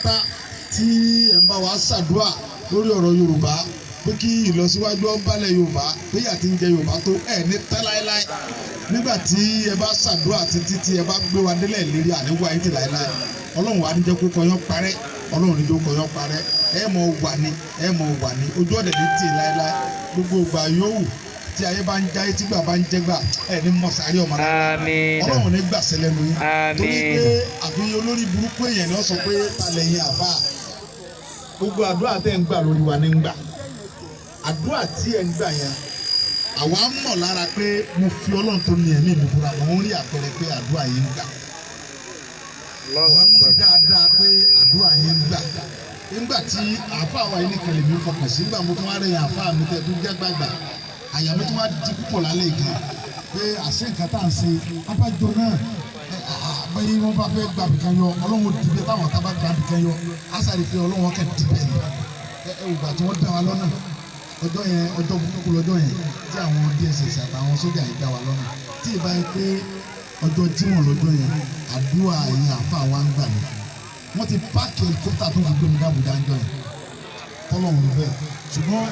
Pátápátá tí ẹ̀ ń bá wa ṣàdúrà lórí ọ̀rọ̀ Yorùbá pé kí ìlọsíwájú ó bálẹ̀ Yorùbá, pé ìyà tí ń jẹ Yorùbá tó ẹ̀ ní tán láéláé. Nígbà tí ẹ bá ṣàdúrà títí tí ẹ bá gbé wa délẹ̀ lérí àníwá yìí ti láéláé, Ọlọ́run wa ní jẹ́ kó kọyán parẹ́. Ọlọ́run ní jẹ́ kó kọyán parẹ́. Ẹ mọ̀ wà ní, ẹ mọ̀ wà ní ojú ọ̀dẹ̀ ní tì láéláé. Gbogbo ìgbà yòówù tí ayé bá ń jáyé, tígbà bá ń jẹ́gbà, ẹ ní mọ̀sáré ọmọ náà. Àmín. Ọlọ́run ní gbàsẹ́ lẹ́nu yín. Torí Àmín. pé àfi olórí burúkú èèyàn ni wọ́n sọ pé talẹ̀ yín àfa. Gbogbo àdúrà tẹ́ ń gbà lórí wa ní ń gbà. Àdúrà tí ẹ̀ ń gbà yẹn, àwa mọ̀ lára pé mo fi Ọlọ́run tó ní ẹ̀mí mi búra, mo ń rí àpẹẹrẹ pé àdúrà yìí ń gbà. Allahu Mo ń rí Akbar. dáadáa pé àdúrà yìí ń gbà. Nígbà tí àáfàá wa yìí nìkan lèmi fọkàn sí, nígbà mo tún wá rẹ̀ yẹn àáfàá mi tẹ́ tó jẹ́ gbàgbà, àyà mi tún wá di púpọ̀ lálẹ́ ìgbà pé àṣẹ nǹkan tá à ń ṣe abájọ náà bẹ́ẹ̀ wọ́n bá fẹ́ gba bìkan yọ, Ọlọ́run dìbẹ́. Táwọn tá bá gba bìkan yọ, á sáré pé Ọlọ́run kẹ́ dìbẹ́ ni. Ẹ ẹ ògbà tí wọ́n dá wa lọ́nà ọjọ́ yẹn, ọjọ́ burúkú lọ́jọ́ yẹn tí àwọn DSS àtàwọn sójà yìí dá wa lọ́nà, tí ì bá yẹ pé ọjọ́ Jímọ̀ lọ́jọ́ yẹn, àdúrà yẹn àfa wa ń gbà mí, wọ́n ti páàkì helicopter tó fi gbé mi dábòjá ń jọ yẹn tọ́lọ́run bẹ́ẹ̀. Ṣùgbọ́n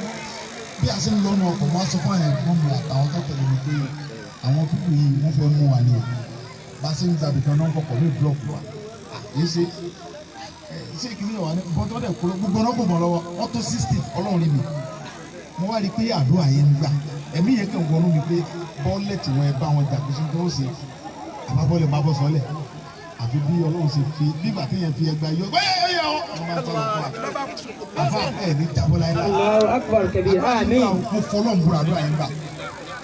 bí a ṣe ń lọ́nu ọkọ̀, wọ́n á sọ fún àwọn ẹ̀gbọ́n mi àtàwọn tó tẹ̀lé mi pé àwọn pípù yìí wọ́n fẹ́ mú wa ni o. Bá a ṣe ń gbàgbé kan náà, kọ̀kọ̀ ní búlọ̀kù wa yìí ṣe ẹ ṣé kìíní wà ní bọ́tọ́ dẹ̀ kúrò gbogbo ọ̀nà kò mọ̀ lọ́wọ́, wọ́n tó 60. Ọlọ́run rí mi, mo wá rí i pé àdúrà yẹn ń gbà. Ẹ̀mí yẹn kàn wọnú mi pé bọ́ọ̀lẹ̀tì wọn, ẹ bá wọn jà, kó sí tó ṣe àbábọ́ọ̀lẹ̀ má bọ́ sọ́lẹ̀. Àfi bí Ọlọ́run ṣe fi bí ìgbà tí yẹn fi ẹgbà yọ bẹ́ẹ̀ yọ wọ́n máa ń tọrọ fún wa. Àfa ẹ̀ ní jábọ́ láyé láyé. Allahu Akbar kabir. Àmín. Mo fọlọ́n búra, àdúrà yẹn gbà.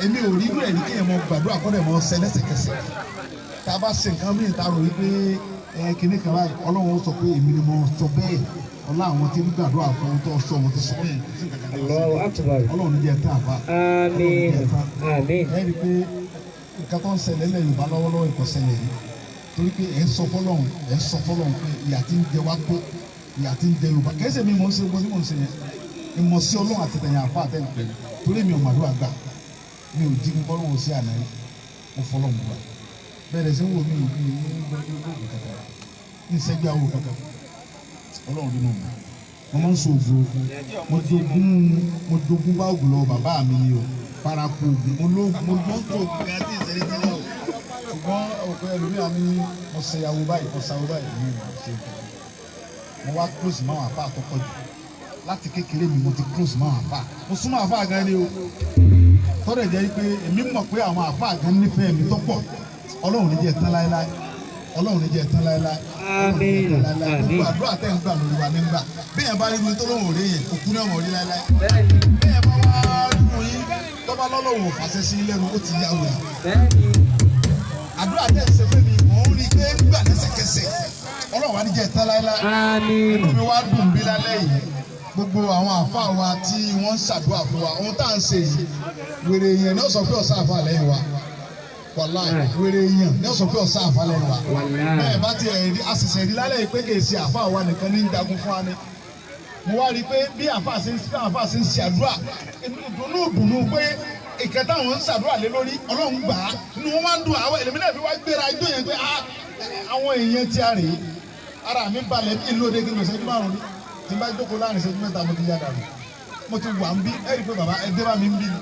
Èmi ò rí bẹ́ẹ̀ ní kéèyàn mọ gbàdúrà kọ́ dẹ̀ mọ ṣẹ lẹ́sẹ̀kẹsẹ̀. Tá a bá ṣe nǹkan mìíràn, tá a rò wípé ẹ kíní kan báyìí, Ọlọ́run ó sọ pé èmi ni mo sọ bẹ́ẹ̀, ọlá àwọn tí ń gbàdúrà fún ohun tó sọ, mo ti sọ yẹn kò sí nǹkan kan. Allahu Akbar. Ọlọ́run jẹ́ tá a bá. Àmín. Àmín. Ẹ rí i pé nǹkan tó ń ṣẹlẹ̀ lẹ́ Yorùbá lọ́wọ́lọ́wọ́ ìkọ̀sẹ̀lẹ̀ yìí, torí pé ẹ̀ ń sọ fọlọ́run, ẹ̀ ń sọ fọlọ́run pé ìyà tí ń jẹ wá tó, ìyà tí ń jẹ Yorùbá. Kìí ṣe mi mò ń ṣe gbogbo tí mò ń ṣe yẹn, ìmọ̀ sí Ọlọ́run àti tẹ̀yìn àfa àtẹ̀yìn, torí mi ò màdúrà gbà, mi ò jí kí fọlọ́run sí àná yìí. Mo fọlọ́run gbà bẹ́ẹ̀ ṣe ń wò mí mi ní gbẹ́gbẹ́ gbòògùn kankan, ní sẹ́gbẹ́ awo kankan. Ọlọ́run nínú mi, mo máa ń so ògùn. Mo jogún bá ògùn lọ́wọ́ bàbá mi ni o, paraku ògùn mo ló mo ló tó ògùn kan tí ìṣẹ̀lẹ̀ ti lọ. Ṣùgbọ́n òpin ẹlòmíràn ní mo ṣe awo báyìí, mo ṣe awo báyìí, mi ò ṣe nǹkan. Mo wá close mọ́ àwọn àfa àtọkọ jù. Láti kékeré mi, mo ti close mọ́ àwọn àfa, mo súnmọ́ àfa gan ni o. Tọ́lẹ̀ jẹ́ pé èmi mọ̀ pé àwọn àfa gan nífẹ̀ẹ́ mi tó pọ̀. Ọlọ́run ní jẹ́ tán láéláé. Ọlọ́run ní jẹ́ tán láéláé. Ọlọ́run ní jẹ́ tán láéláé. Àmín. Gbogbo àdúrà tẹ́ ń gbà lórí wa ní ń gbà. Bí yẹn bá rí mi tó lóhùn òrí yẹn, òkú náà mọ̀ rí láéláé. Bẹ́ẹ̀ni. Bí yẹn bá wá dùn yín, tọ́ba lọ́lọ́run ò fàṣẹ sí lẹ́nu, ó ti yá wèrè. Bẹ́ẹ̀ni. Àdúrà tẹ́ ń ṣe fún mi, mò ń rí i pé ń gbà lẹ́sẹ̀kẹsẹ̀. Ọlọ́run wa ní jẹ́ tán láéláé. Àmín. Inú mi wá dùn bí lálẹ́ yìí, gbogbo àwọn àáfàá wa tí wọ́n ń ṣàdúrà fún wa, ohun tá à ń ṣe yìí, wèrè èèyàn ní ó sọ pé ọ̀sán àfa lẹ́yìn wa. Wàláì, wèrè èèyàn ní ó sọ pé ọ̀sán àfa lẹ́yìn wa. Wàláì. Bẹ́ẹ̀ bá tiẹ̀ rí àṣìṣe rí lálẹ́ yìí pé kì í ṣe àáfàá wa nìkan ní ń jagun fún wa ni. Mo wá rí i pé bí àáfàá ṣe ń ṣe àdúrà, ìdùnnú ìdùnnú pé ìkẹta àwọn ń ṣàdúrà lé lórí, Ọlọ́run gbà á, inú wọn máa ń dùn. Àwọn èlèmí náà fi wá gbéra ijó yẹn pé ah, àwọn èèyàn tí a rèé. Ara mi balẹ̀ bí ìlú òde kí n lọ ṣẹ́jú 5 ní tí n bá jókòó láàrin ìṣẹ́jú 3, mo ti yá dànù. Mo ti wà ń bí, ẹ rí i pé bàbá ẹ dé bá mi ń bí ni,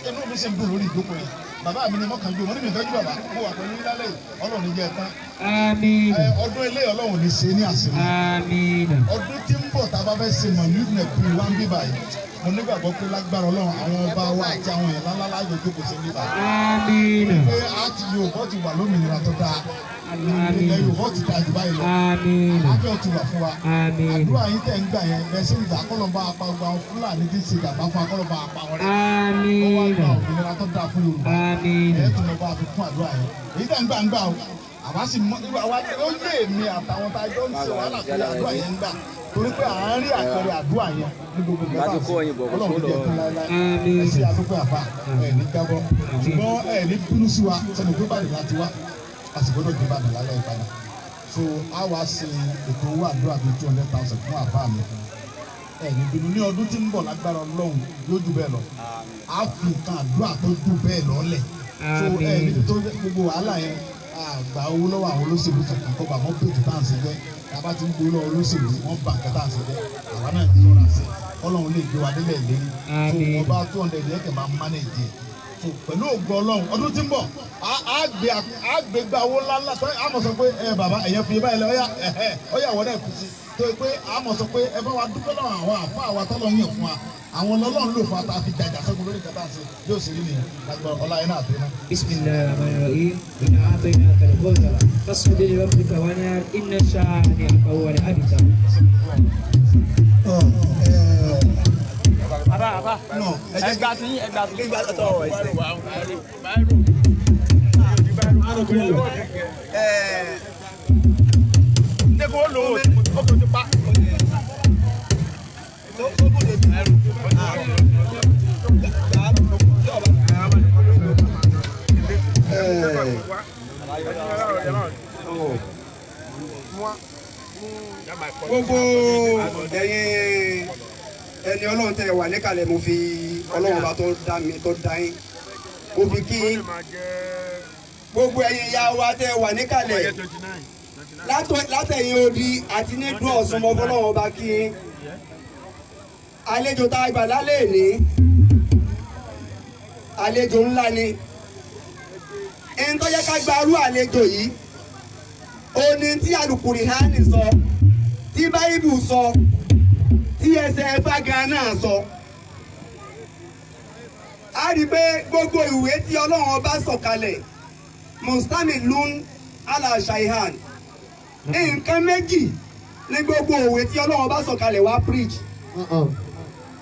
inú mi sì ń dùn lórí ìjókòó yẹn. Bàbá mi ni mo kàn jó, mo ní mi tọ́jú bàbá, mo wà pẹ̀lú yín lálẹ́ yìí. Ọlọ́run ní jẹ́ ẹ tán. Àmín. Ẹ, ọdún ilé, Ọlọ́run ní ṣe ní àṣírí. Àmín. Ọdún tí ń bọ̀, tá a bá fẹ́ ṣe mọ̀lúù nẹ̀kú wá ń bí báyìí, mo nígbàgbọ́ pé lágbára Ọlọ́run, àwọn ọba wa àti àwọn èèyàn ńláńlá láàyò jókòó sí níbà Àmín. pé a ti Yorùbá ti wà lómìnira tó dáa, ilẹ̀ Yorùbá ti dáa jù báyìí lọ. Àmín. Àlàáfíà ti wà fún wa. Àmín. Àdúrà yín tẹ̀ ń gbà yẹn bẹ́ẹ̀ sí ń gbà, kọ́lọ́mbà apá gbogbo àwọn Fúlàní tí ń ṣe ìjàmbá fún akọ́lọ́mbà apá wọn rẹ̀, ó wá Àmín. gba òmìnira tó dáa fún Yorùbá. Àmín. Ẹ̀ tún lọ bá a fi kún àdúrà yẹn, èyí tẹ̀ ń gbà ń gbà o. Àwa sì mọ irú àwa ó yé èmi àtàwọn tá a jọ ń ṣe wàhálà pé àdúrà yẹn ń gbà, torí pé à ń rí àpẹẹrẹ àdúrà yẹn ní gbogbo ìgbà. Bá ti kó ọyìn bọ̀, kò Ọlọ́run sówó jẹ́ lọ́wọ́. fún láéláé. Àmín. Ẹ ṣe àdúgbò àbá ẹ ní jábọ́, ṣùgbọ́n ẹ ní bínú sí wa sẹ́ni pé báyìí láti wá, a sì gbọ́dọ̀ dé Ìbàdàn lálẹ́ ìpadà. So a wá ṣe ètò owó àdúrà bíi 200,000 fún àbá mi. Ẹ ní bínú, ní ọdún tí ń bọ̀, lágbára Ọlọ́run, yóò jù bẹ́ẹ̀ lọ. A fi nǹkan àdúrà tó jù bẹ́ẹ̀ lọ́lẹ̀. So ẹ Àmín. níbi tó gbogbo wàhálà yẹn Àgbà owó lọ́wọ́ àwọn olóṣèlú kankan kọ́ bá wọn bèèrè tá à ń ṣe jẹ́. Bàbá ti ń gbowó lọ́wọ́ olóṣèlú wọ́n bà nǹkan tá à ń ṣe jẹ́. Àwa náà ti sọ̀rọ̀ àṣẹ. Ọlọ́run lè gbé wa délẹ̀ lérí. Tó wọn bá 200 yẹn kẹ̀ máa manage ẹ̀. So pẹ̀lú ògo Ọlọ́run ọdún tí ń bọ̀ á gbé gba owó ńláńlá tó á mọ̀ sọ pé ẹ bàbá ẹ̀yẹ fi báyìí lọ ọ̀yà ẹ̀hẹ́ ọ̀yà wọ́n náà fi sí. Tó yẹ pé á mọ̀ sọ pé ẹ bá wa dúpẹ́ lọ́wọ́ àwọn àfa àwa tọ́lọ́ yàn fún wa. Àwọn ọlọ́run lò fún wa tá a fi jàjà sọ́gun lórí kẹta ṣe yóò sì rí nìyẹn lágbára ọlá iná àti iná. بسم الله الرحمن الرحيم إنا أعطيناك الكوثر فاصل لربك وانحر إن شانئك هو الأبتر. Ẹgbà tí ẹgbà tí. Gbogbo ẹ̀yin ẹni Ọlọ́run tẹ́ wà níkàlẹ̀ mo fi Ọlọ́run bá tó dá mi tó dá yín mo fi kí gbogbo ẹ̀yin ìyá wa tẹ́ wà níkàlẹ̀ látẹ̀yìn odi àti nídùú Ọ̀ṣun mo fọlọ́run bá kí yín. Àlejò tá a gbà lálẹ́ ní àlejò ńlá ni ẹni tó yẹ ká gba arú àlejò yìí ó ní tí Àlùkùránì sọ, tí Báíbù sọ, tí ẹsẹ̀ ẹ̀fà gan náà sọ. A rí i pé gbogbo ìwé tí Ọlọ́run ọba sọ̀kalẹ̀ mustamilun ala shaihan, nǹkan méjì ní gbogbo òwe tí Ọlọ́run ọba sọ̀kalẹ̀ wá preach.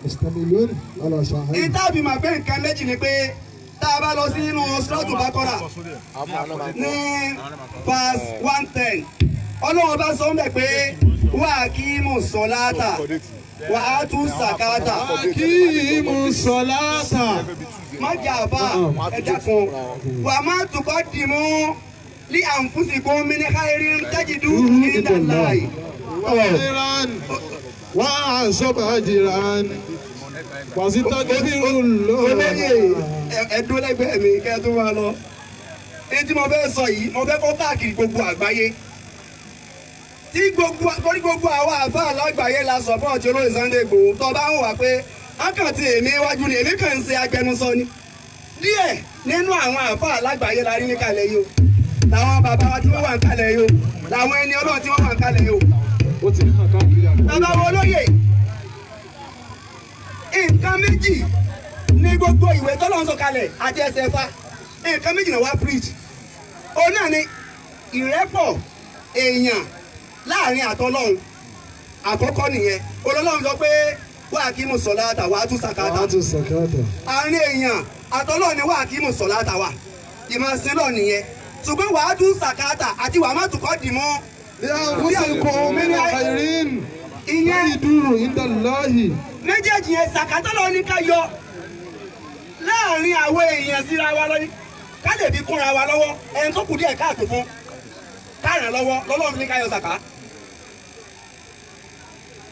Mustamilun ala shaihan. Ìtàbí mà pé nǹkan méjì ni pé tá a bá lọ sí inú Suratu Baqara ní verse 110, Ọlọ́run ọba sọ ń bẹ̀ pé wà á kí mú sọ̀láàtà wà á tún sàkáàtà. Kí mú sọ̀láàtà. Má jà bá ẹja kun wà má tukọ̀ dì mú lí ànfúsìkún mi ní káyérí ń tẹ́jìdú ní dàláì. Ìran wà á sọ́bà jìran wàsítà kébìrún lọ. Olóyè ẹ̀dùn lẹ́gbẹ̀ẹ́ mi kẹ́ ẹ tó máa lọ. Ní tí mo fẹ́ sọ yìí, mo fẹ́ kó káàkiri gbogbo àgbáyé. Tí gbogbo torí gbogbo àwa àfáà lágbàáyé la sọ̀pọ̀tì olóyè Sunday Igboho tó bá ń wà pé ákàtì èmi iwájú ni èmi kàn ń ṣe agbẹnusọ ni. Díẹ̀ nínú àwọn àfáà lágbàáyé la rí níkàlẹ̀ yìí o. Làwọn bàbá wa tí wọ́n wà níkàlẹ̀ yìí o. Làwọn ẹni Ọlọ́run tí wọ́n wà níkàlẹ̀ yìí o. Bàbá wo olóyè, nǹkan méjì ní gbogbo ìwé tọ́lọ́ ń sọ kalẹ̀ àti ẹsẹ̀ ẹ̀fà, nǹkan méjì náà wá preach. Òun náà ni ìrẹ́pọ̀ èèyàn láàrin àtọlọ́run àkọ́kọ́ nìyẹn. Olọ́lọ́run sọ pé wà á kí mú sọ̀láàtà wà á tún sàkátà. Àárín èèyàn àtọlọ́run ni wà á kí mú sọ̀láàtà wà, ìmọ̀sílọ̀ nìyẹn. Ṣùgbọ́n wà á tún sàkátà àti wà á má tukọ̀ dì mọ́. Bí anfusikum min khairin ìyẹn tajiduhu inda Allahi. Méjèèjì yẹn sàkátà lọ ní ká yọ láàrin àwọn èèyàn síra wa lọ́ní ká lè fi kúnra wa lọ́wọ́, ẹni tó kù díẹ̀ káàtó fún ká ràn lọ́wọ́ lọ́lọ́run ní ká yọ sàká.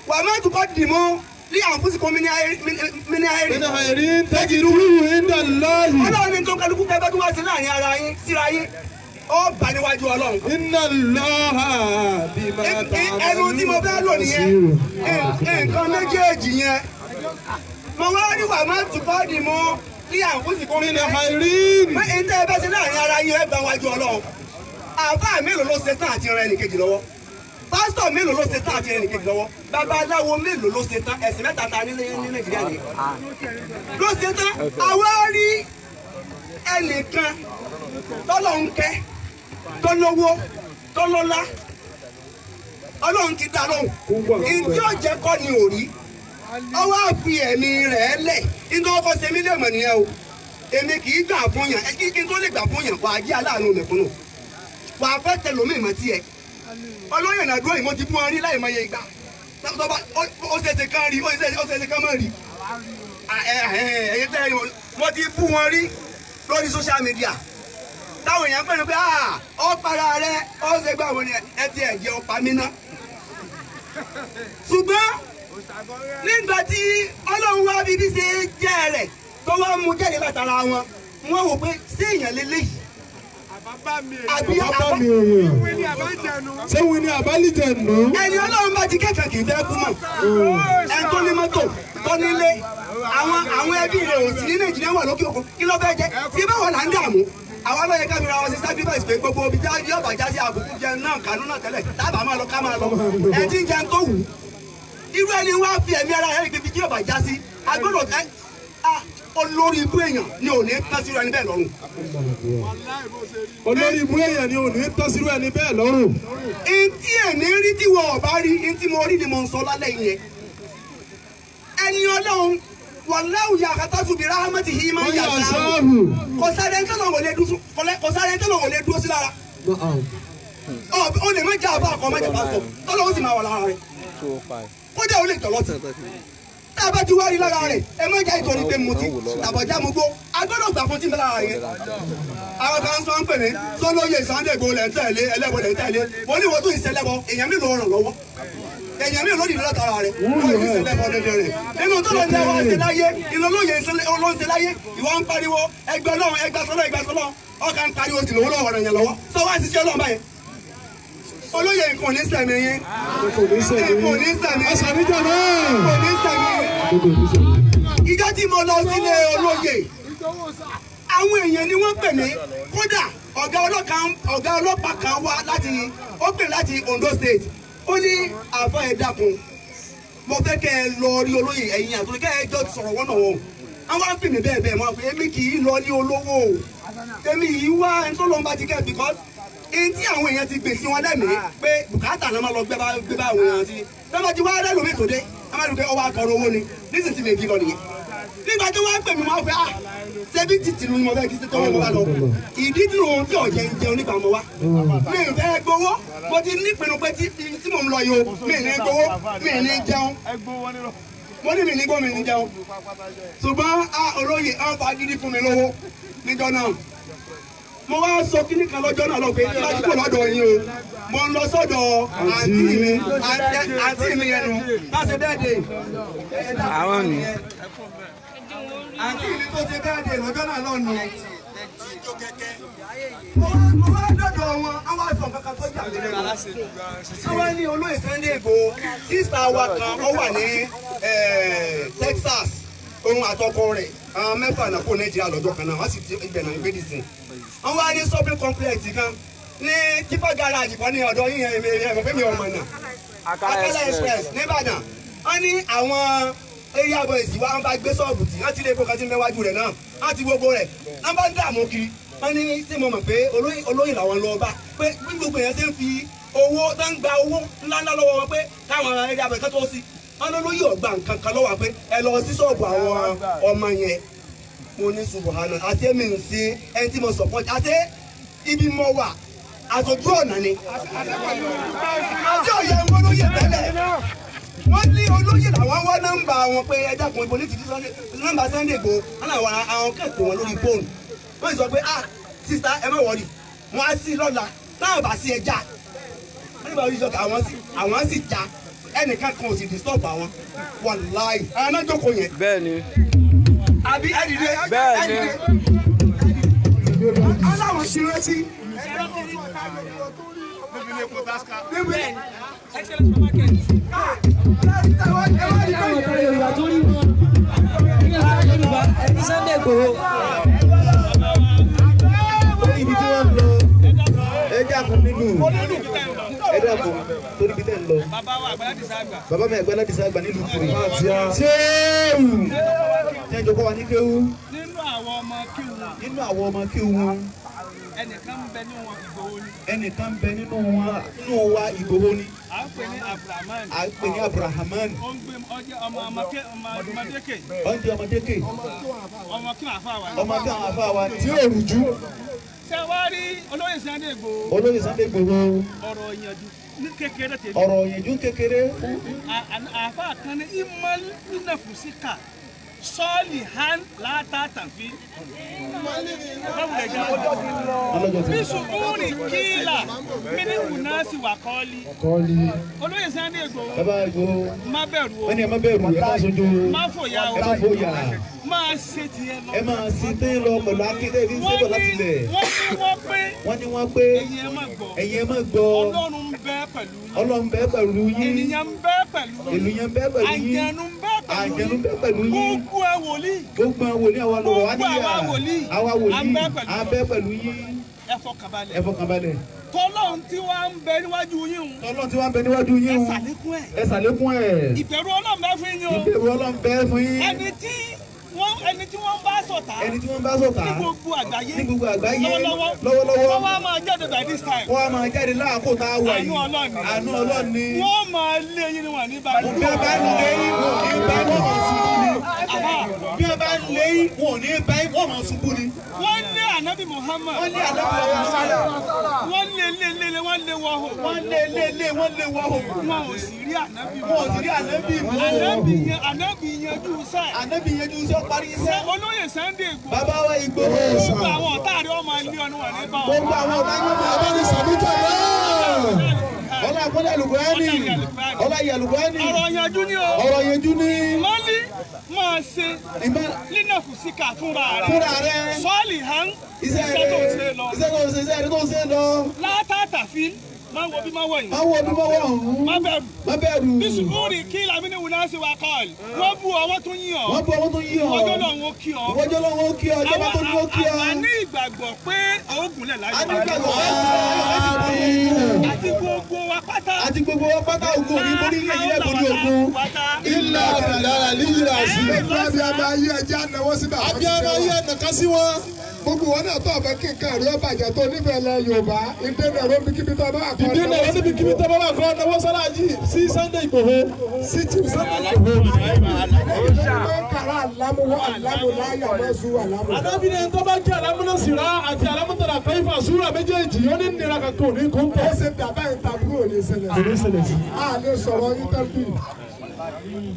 Wà má tukọ̀ dì mọ́ ní àǹfùsìkò mí ní àìrí. Min khairin tajiduhu inda Allahi. Ọlọ́run ní tó kálukú kẹfẹ́ tó wá sí láàrin ara yín síra yín ó bá níwájú Ọlọ́run. Inna Allaha bima ta'maluna Ẹnu tí mo fẹ́ lò nìyẹn, nǹkan méjèèjì yẹn mo wá ní wà má tukọ̀ dì mọ́ ní àǹfùsìkò mí Min ní àìrí. khairin. Pé n tẹ́ ẹ bẹ́ sí láàrin ara yín ẹ bá wájú Ọlọ́run. Àfáà mélòó ló ṣe tán àti ran ẹnìkejì lọ́wọ́? Pásítọ̀ mélòó ló ṣe tán àti ran ẹnìkejì lọ́wọ́? Babaláwo mélòó ló ṣe tán? Ẹ̀sìn mẹ́ta ta nílé ní Nàìjíríà ni ló ṣe tán. Àwa rí ẹnìkan tọ́lọ̀ ń kẹ́, tó lówó, tó lọ́lá, Ọlọ́run ti dá lóhùn. Ìdí ọ̀jẹ̀ kọ́ ni ò rí ọwọ́ àfi ẹ̀mí rẹ̀ lẹ̀. Nítorí ọkọ̀ ṣe mí lè mọ̀ nìyẹn o. Èmi kì í gbà fún yàn, kí n tó lè gbà fún yàn wà á jí aláàánú mẹ̀kúnnù, wà á fẹ́ tẹlómi ìmọ̀ tiẹ̀. Olóyè náà dúró yìí, mo ti fún ọ rí láì mọye ìgbà. Ó ṣeéṣe kán rí, ó ṣeéṣe kán mọ̀ rí. Ẹ̀yin tẹ́ ẹ mo ti bú wọn rí lórí social media táwọn èèyàn pè ní pé ọ para rẹ ọ ṣe gbà wọn ni ẹ ti ẹ̀ jẹ́ ọ̀pá mi ná. Ṣùgbọ́n nígbà tí Ọlọ́run wá bíbí ṣe jẹ́ rẹ̀ tó wá mú jáde látara wọn, wọ́n wò pé ṣé èèyàn lélẹ́yìí. Àbí Bàbá mi èèyàn. Ṣé wí ni àbálìjẹ̀nù? Ẹni Ọlọ́run bá ti kẹ́kẹ̀ẹ́ kì í fẹ́ kú mọ̀. Ẹni tó ní mọ́tò tó nílé àwọn ẹbí rẹ̀ ò sí ní Nàìjíríà wà lókè òkun kí ló fẹ́ jẹ́ tí báwo là ń dààmú. Àwọn ọlọ́yẹ ká fi ra wọn sí sacrifice pé gbogbo ibi tí yóò bá já sí àbùkù jẹun náà kánú náà tẹ́lẹ̀ tábà máa lọ ká máa lọ ẹ ti ń jẹun tó wù ú. Irú ẹni wá fi ẹ̀mí ara rẹ̀ ibi tí yóò bá já sí agbọ́dọ̀ olórí ibú èèyàn ni ò ní tán sírú ẹni bẹ́ẹ̀ lọ́rùn. Olórí ibú èèyàn ni ò ní tán sírú ẹni bẹ́ẹ̀ lọ́rùn. Ntí èmi rí tí wọ́n ọ̀bá rí ntí mo rí ni mo ń sọ lálẹ́ yẹn. Ẹni Ọlọ́run wàláwù yà kàtàkùn bí ráhámẹ́tì yìí máa ń yà sáàrù. Kò sáré ń tọ́lọ̀ wọlé dúró sí lára. Ó lè má jẹ́ àbá àkọ́ má jẹ́ pásítọ̀ tọ́lọ̀ ó sì máa wà lára rẹ̀. Kódà ó lè tọ̀lọ́ tì. Tá a bá ti wá rí lára rẹ̀ ẹ má jẹ́ ìtòrí pé mo ti tàbọ̀já mo gbó a gbọ́dọ̀ gbà fún tí mi lára yẹn. Àwọn kan sọ ń pè mí sọlóye Sunday Igboho lẹ̀ ń tẹ̀lé ẹlẹ́bọ lẹ̀ ń tẹ̀lé mo ní ìwọ tó ìṣẹ̀lẹ̀bọ èèyàn mi ló ràn lọ́wọ́ èèyàn mi ló dìde látara rẹ̀ wọ́n ti ṣẹlẹ̀bọ dandan rẹ̀ nínú tó lọ ní àwọn ṣe láyé ìlọlóye ló ń ṣe láyé ìwọ ń pariwo ẹgbẹ́ Ọlọ́run ẹgbẹ́ sọlọ́ ẹgbẹ́ sọlọ́ ọkà ń pariwo tì lówó lọ́wọ́ rẹ̀ yẹn lọ́wọ́ sọ wá ṣiṣẹ́ Ọlọ́run báyẹn. Olóyè nǹkan ò ní sẹ̀mí yín nǹkan ò ní sẹ̀mí nǹkan ò ní sẹ̀mí yín. Ìjọ tí mo lọ sílé olóyè àwọn èèyàn ni wọ́n pè mí kódà ọ̀gá ọlọ́pàá kan wá láti ó pè láti Ondo State ó ní àfọ ẹ̀ dákun mo fẹ́ kẹ́ ẹ lọ rí olóyè ẹ̀yìn àtúntò kẹ́ ẹ jọ sọ̀rọ̀ wọ́n náà wọ́n àwọn á pè mí bẹ́ẹ̀ bẹ́ẹ̀ mọ́ pé èmi kì í lọ ní olówó èmi yìí wá ẹni tó lọ́n bá ti kẹ́ because ẹni tí àwọn èèyàn ti gbèsè wọn lẹ́mìí pé bùkátà náà máa lọ gbé bá àwọn èèyàn sí tọ́ba ti wá rẹ́ lómi tó dé a máa dùn pé ọwọ́ akọrọ owó ni nísinsìnyí mi kì í lọ nìyẹn nígbà tí wọ́n pè mí wọ́n fẹ́ ah ṣebí títì ni mo fẹ́ kí tọ́wọ́ mo bá lọ ìdí tí òun tí ọ̀jẹ̀ ń jẹun nígbà mo wá mi ò fẹ́ gbowó mo ti nípinnu pé tí mò ń lọ yìí o mi ní gbowó mi ní jẹun mo ní mi ní gbó mi ní jẹun ṣùgbọ́n a olóyè á ń fagídí fún mi lówó níjọ́ náà mo wá sọ kíní kan lọ́jọ́ náà lọ pé tí bá ti kúrò lọ́dọ̀ yín o mo ń lọ sọ́dọ̀ àǹtí mi àǹtí mi yẹn nu bá ṣe bẹ́ẹ̀ dé àwọn ni àǹtí mi tó ṣe bẹ́ẹ̀ dé lọ́jọ́ náà lọ́nu. Mo wá dọ̀dọ̀ wọn, àwọn àìsàn kankan tó jà mí lẹ́nu. Àwọn ní olóyè Sunday Igboho, sísá wa kan ó wà ní Texas, òun àtọkọ rẹ̀, àwọn mẹ́fà náà kó Nàìjíríà lọ́jọ́ kan náà, wọ́n sì ti ibẹ̀ náà ń gbé dìsìn. Wọ́n wá ní shopping complex kan ní tipa garage kan ní ọ̀dọ̀ yín ẹ̀mí ẹ̀mí pé mi ò mọ̀ náà. Akala Express nìbàdàn. Wọ́n ní àwọn area boys wa wọ́n bá gbé ṣọ́ọ̀bù tí wọ́n ti lé epo kan tí ń bẹ wájú rẹ̀ náà wọ́n ti gbogbo rẹ̀ wọ́n bá ń dààmú kiri wọ́n ní tí mo mọ̀ pé olóyè làwọn lọ bá pé bí gbogbo èèyàn ṣe ń fi owó tó ń gba owó ńláńlá lọ́wọ́ wọn pé káwọn area boys kan tó sí wọ́n ló lóyè ọ̀gbà nǹkan kan lọ́wọ́ pé ẹ lọ sí ṣọ́ọ̀bù àwọn ọmọ yẹn mo ní subahana àti èmi ń ṣe ẹni tí mo support àti ibi mo wà àtòjú ọ̀nà ni àti ọ̀yẹ́ wọn lóye tẹ́lẹ̀ wọ́n ní olóyè làwọn wá nọ́mbà wọn pé ẹ dákun ibo ní ti di nọ́mbà Sunday Igboho wọn làwọn àwọn kẹ́kọ̀ọ́ wọn lórí fóònù wọ́n sì sọ pé ah sista ẹ má wọrí wọn á sí lọ́la táwọn bá sí ẹja wọ́n ní báwo ní sọ́kà àwọn sì já ẹnìkan kan ò sì disturb àwọn wàláì àwọn náà jókòó yẹn. Bẹ́ẹ̀ni. Àbí ẹ dìde Bẹ́ẹ̀ni. ẹ dìde. Aláwọ̀ ṣe rántí. Láwọn ọ̀tá Yorùbá tó rí wọn ní ọ̀tá Yorùbá ẹni Sunday Igboho. Torí ibi tí wọ́n ń lọ ẹ dákun nínú ẹ dákun torí ibi tẹ́ ń lọ bàbá mi Àgbàlá Dìsa Àgbà nílùú Kiri ṣéèwù tí wọ́n jọ kọ́ wa ní kéwú nínú àwọn ọmọ kéwú nínú àwọn ọmọ kéwú wọn ẹnìkan ń bẹ ní wọn Ìgbòho ni ẹnìkan bẹ nínú wọn nínú wa Ìgbòho ni à ń pè ní Abdulrahman à ń pè ní Abdulrahman ó ń gbé ọjọ́ ọmọ ọmọké ọmọdékè ọ̀ndì ọmọdékè ọmọ kí wọn àfa wà ní. ọmọ kí àwọn afá wa ni tí ò rújú ṣé wàá rí olóyè Sunday Igboho olóyè Sunday Igboho ọ̀rọ̀ ìyànjú ní kékeré tèmi ọ̀rọ̀ ìyànjú kékeré àfa kan ní ìmọ̀ nínàfùsíkà Sọ́ọ̀lì han látàtàfin. Bísùkúrì kíìlà mímú náà sì wà kọ́ọ́lì. Kọ́ọ̀lì. Olóyè Sunday Igboho. Bàbá Igboho. Má bẹ̀rù o. Wọ́n ní ẹ má bẹ̀rù, ẹ má sojú. Má fòyà o. Ẹ má fòyà. Máa ṣe tiẹ̀ lọ. Ẹ máa ṣe tẹ́ lọ pẹ̀lú akéde ní sébọ̀ láti lẹ̀. Wọ́n ní wọ́n pé. Wọ́n ní wọ́n pé. Ẹ̀yin ẹ má gbọ́. Ẹ̀yin ẹ má gbọ́. Ọlọ́run ń bẹ pẹ̀lú yín. Ọlọ́run bẹ pẹ̀lú yín. Ènìyàn ń bẹ pẹ̀lú yín. Ènìyàn ń bẹ pẹ̀lú yín. Àjẹ̀nú ń bẹ pẹ̀lú yín. Àjẹ̀nú ń bẹ pẹ̀lú yín. Gbogbo ẹ wòlíì. Gbogbo ẹ wòlíì àwa lọ wà níyà. Gbogbo àwa wòlíì. Àwa wòlíì. À ń bẹ pẹ̀lú yín. Ẹ fọkàn balẹ̀. Ẹ fọkàn balẹ̀. Tọ́lọ́run tí wàá ń bẹ níwájú yín o. Tọ́lọ́run tí wàá ń bẹ níwájú yín o. Ẹ ṣàlékún ẹ̀. Ẹ ṣàlékún ẹ̀. Ìbẹ̀rù Ọlọ́run bẹ fún yín o. Ìbẹ̀rù Ọlọ́run bẹ fún yín. Ẹni tí wọ́n bá ṣọ̀tá. Ẹni tí wọ́n bá ṣọ̀tá. Ní gbogbo àgbáyé. Ní gbogbo àgbáyé. Lọ́wọ́lọ́wọ́. Lọ́wọ́lọ́wọ́. Wọ́n wá máa jáde by this time. Wọ́n á máa jáde láàkó tá a wà yìí. Àánú Ọlọ́run ni. Àánú Ọlọ́run ni. Wọ́n máa lé yín ni wọ́n ní báyìí. Bí a bá ń lé yín, wọn ò ní bá wọ́n máa ṣubú ni. Bí a bá ń lé yín, wọn ò ní bá wọ́n máa ṣubú ni. Wọ́n lé Ànábì Muhammad. Wọ́n lé Ànábì Muhammad. Wọ́n lé lé lé lé wọ́n lé wọ́ hò. Wọ́n lé lé lé wọ́n lé wọ́ hò. Wọn ò sì rí Ànábì mú. Wọn ò sì rí Ànábì mú. Ànábì yanjú sẹ́. Ànábì yanjú sẹ́ parí iṣẹ́. Olóyè Sunday Igboho. Bàbá wa Igboho. Gbogbo àwọn ọ̀tá rẹ̀ ọmọ ilé ọ̀nù wà ní bá wọn. Gbogbo àwọn ọ̀tá yóò máa bá ní sàbíjà náà. Ọlá àkọlẹ̀ àlùkùránì. Ọlá ìyà àlùkùránì. Ọ̀rọ̀ yanjú ni o. Ọ̀rọ̀ yanjú ni. Mọ́lí máa ṣe nínà fùsíkà fúnra rẹ̀. Fúnra rẹ̀. Sọ́ọ̀lì hàn. Iṣẹ́ tó ń ṣe lọ. Iṣẹ́ tó ń ṣe iṣẹ́ tó ń ṣe lọ. Látàtàfin máa wo bí máa wọ̀ yìí. Máa wo bí máa wọ̀ ọ̀hún. Má bẹ̀rù. Má bẹ̀rù. Bísùkúrì kí làmínú wù náà ṣe wà kọ́ọ̀lì. Wọ́n bú ọ, wọ́n tún yín ọ. Wọ́n bú ọ, wọ́n tún yín ọ. Ìwọ́jọ́ lọ́hún ó kí ọ. Ìwọ́jọ́ lọ́hún ó kí ọ. Ìjọba tó ní ó kí ọ. Àwa ní ìgbàgbọ́ pé oògùn lẹ̀ láyọ̀. A ní ìgbàgbọ́ pé oògùn lẹ̀. Àti gbogbo wa pátá. Àti gbogbo wa pátá ogun òní borí ilé yìí borí ogun. Ilé àbìlára líyìí àṣì. Abiyamọ ayé ẹja náwó síbà. Abiyamọ ayé ẹnìkan sí wọn. Gbogbo wọn náà tó ọ̀fẹ́ kí nǹkan rí ọbàjẹ́ tó nífẹ̀ẹ́ lẹ Yorùbá ìdènà ẹ̀rọ níbikíbi tó bá wà kọ́. Ìdènà ẹ̀rọ níbikíbi tó bá wà kọ́ náwó sálájì sí Sunday Igboho. Sí Chief Sunday Igboho. Adábìnrin tó bá jẹ́ alámúnásìrá àti alámúntàrà kẹ́yìfà súrà méjèèjì ó ní nira kankan ní kó ń tọ̀. Ó ṣe dàbá ìtàkùn òní ṣẹlẹ̀. Òní ṣẹlẹ̀ sí. A lè sọ̀rọ̀ yín tán bí.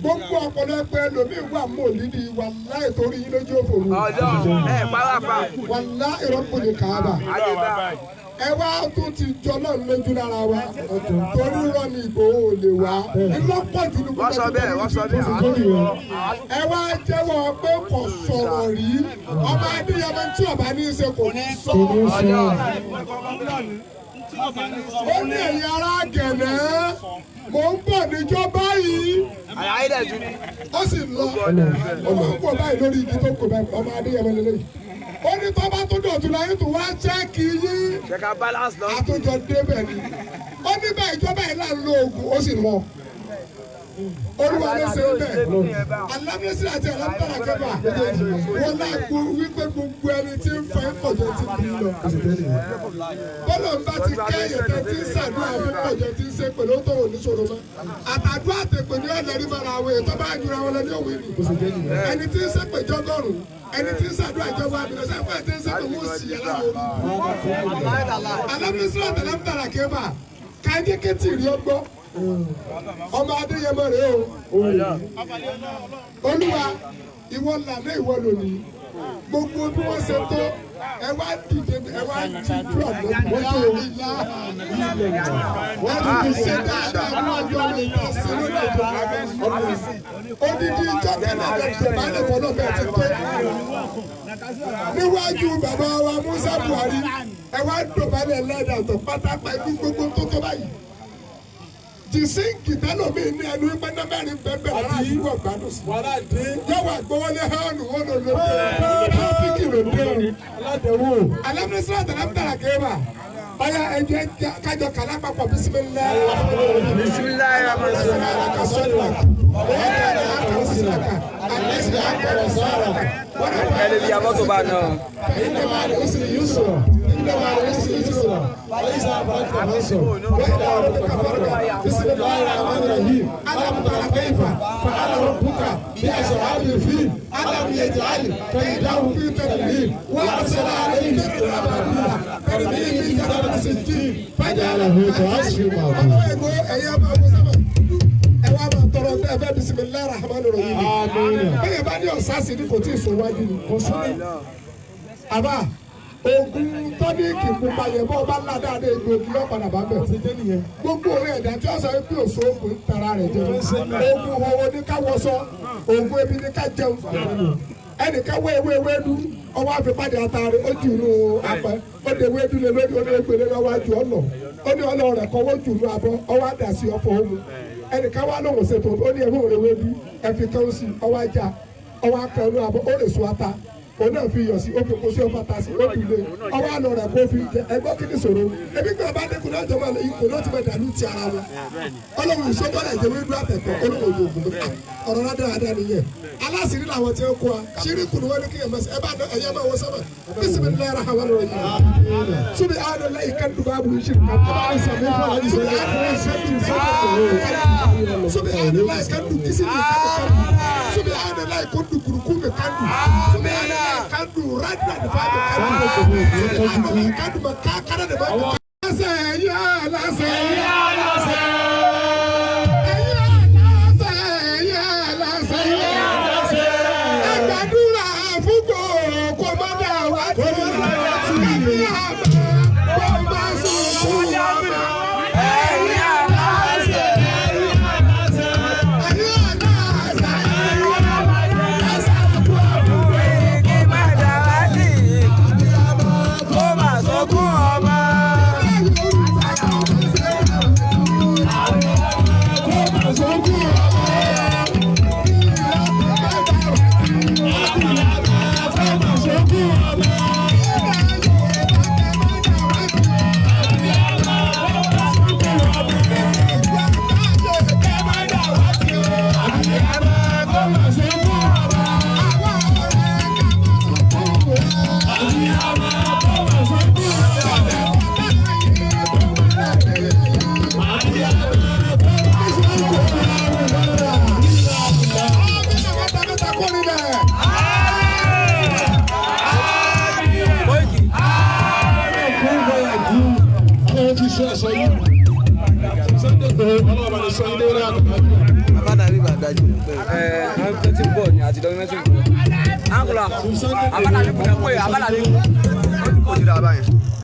Gbogbo ọ̀pọ̀lọpọ̀ ẹlòmíín wà mọ́ òlídìí wàláì torí yín lójú òfòrò. Wàláì rọ́pòlì kàába. Ẹ wá tún ti jọ náà lójú lára wa. Torí rọ ni Ìgbòho ò lè wá. Ńlọ́pọ̀ jù ní gbogbo ẹ wá jẹ́wọ́ pé kò sọ̀rọ̀ rí. Ọba Adéyẹmọ tí ọba ní í ṣe kò ní sọ. Ó ní ẹ̀yin ará Gẹ̀nẹ́ mò ń bọ̀ níjọ́ báyìí. Ó sì lọ ọmọ ń bọ̀ báyìí lórí igi tó kò báyìí ọmọ Adéyẹmọ lélẹ́yìí. Ó ní tó bá tó dọ̀tún láyé tó wá ṣẹ́ẹ̀kì yín. Àtúnjọ débẹ̀ ni. Ó ní báyìí ìjọba yìí là ń lo oògùn ó sì lọ. Olúwa ló ṣe ń bẹ̀. Alámísí àti alámítàrà kẹfà wọn náà gbọ́ wípé gbogbo ẹni tí ń fẹ́ pọ̀jọ́ ti bí lọ. Bọ́lá ń bá ti kẹ́yìn tẹ́ tí ń ṣàdúrà fún pọ̀jọ́ tí ń ṣe pẹ̀lú ó tọ̀wọ̀ níṣòro mọ́. Àtàdúrà àtẹ̀pẹ̀ ní ọ̀lẹ́rí mara àwọn ètò bá jura wọn lọ ní òwe ni. Ẹni tí ń ṣépè jọ́gọ́rùn-ún, ẹni tí ń ṣàdúrà ìjọba àbílẹ̀ sẹ́fún ẹ̀ tí ń ṣépè wọ́n sì yẹ láwọn orí. Alámísí àti alámítàrà kẹfà kájẹ́kẹ́tì rí ọgbọ́. Ọmọ Adéyẹmọ rèé o. Olúwa ìwọ lànà ìwọ lónìí gbogbo bí wọ́n ṣe tó ẹ wá dìde ẹ wá jí dúró lọ́wọ́ ìlà wọ́n ti ṣe dáadáa ní ọjọ́ mi tó ṣe lórí ìjọba odidi ìjọ kẹlẹ ìjọba lè fọlọ́ bẹ́ẹ̀ ti tó níwájú bàbá wa Musa Buhari ẹ wá dọ̀bálẹ̀ lẹ́dàtọ̀ pátápá ibi gbogbo tó tó báyìí. Jìsíǹkì tẹ́lọ̀mí ní ẹnu pẹ́ẹ́nà mẹ́rin bẹ́ẹ̀ lára àdúgbò gbádùn sí. Yọ̀wọ̀ àgbọ̀wọ́lé hánù wọn lò lóde. Tráfíkì ló dé o. Alámísírà tàlámítàrà kéwà. Báyà ẹjẹ kájọ kàlá papọ̀ bisimilayi. Bisimilayi. Ẹ lè fi abọ́tò bá a náà. بسم الله الرحمن الرحيم ألم تر كيف فعل ربك بأصحاب الفيل ألم يجعل كيدهم في تضليل وأرسل عليهم أبابيل ترميهم بحجارة من سجيل فجعله كعصف مأكول. tẹ́ ẹ fẹ́ bisimilahi rahman rahim. Bẹ́ẹ̀ bá ní ọ̀sásì ni kò tí ì sọ wájú ni kò sún ní. Àbá oògùn tọ́níìkì pupa yẹn bọ́ ọba ńlá dáadáa egbò ogun yóò padà bá bẹ̀. Gbogbo orin ẹ̀dá tí wọ́n sọ pé òṣò oògùn ń tara rẹ̀ jẹ. Oògùn owó ní ká wọṣọ, oògùn ebi ní ká jẹun. Ẹnìkan wé ewé ewédú, ọwọ́ àfipáde atare, ó jù ú apẹ, ó de ewédú lé lórí, ó ní egbèrè lọ́wọ́ àjù ọ̀nà. Ó ní ọlọ́run rẹ̀ kọ́wọ́ jù ú abọ́, ọwọ́ àdàsí ọ̀fọ̀ òmu. Ẹnìkan wá lóhùn ṣètò, ó ní ẹ̀mú òrèwé bí ẹ̀fi kan sí ọwọ́ ajá, ọwọ́ akẹ́nu abọ́, ó lè so ata. Òun náà fi iyọ̀ sí, ó fi kó sí, ó fata sí, ó fi lé ọwọ́ àlọ́ rẹ̀ kó fi jẹ. Ẹgbọ́n kí ni sọ̀rọ̀ ebi gbọ́dọ̀ bá dẹ́kun náà jọba ikò náà ti bẹ̀ dàlú ti ara wọn. Ọlọ́run ìṣọ́jọ́ rẹ̀ jẹ́ wíwú àtẹ̀kọ́ olóhùn òògùn ọ̀rọ̀ rádaràda nìyẹn. Aláṣìírí làwọn ti ń kó wa ṣíríkù ni wọ́n ní kí ẹ̀yẹ bá ẹ̀yẹ máa wọ sọ́mọ̀ bisimilahi rahman rahim subi adala ikandu babu shirka subi adala ikandu kisi subi adala ikandu kuruku me kandu subi adala ikandu radra de babu kandu subi adala ikandu makakara de babu lase ya lase ya lase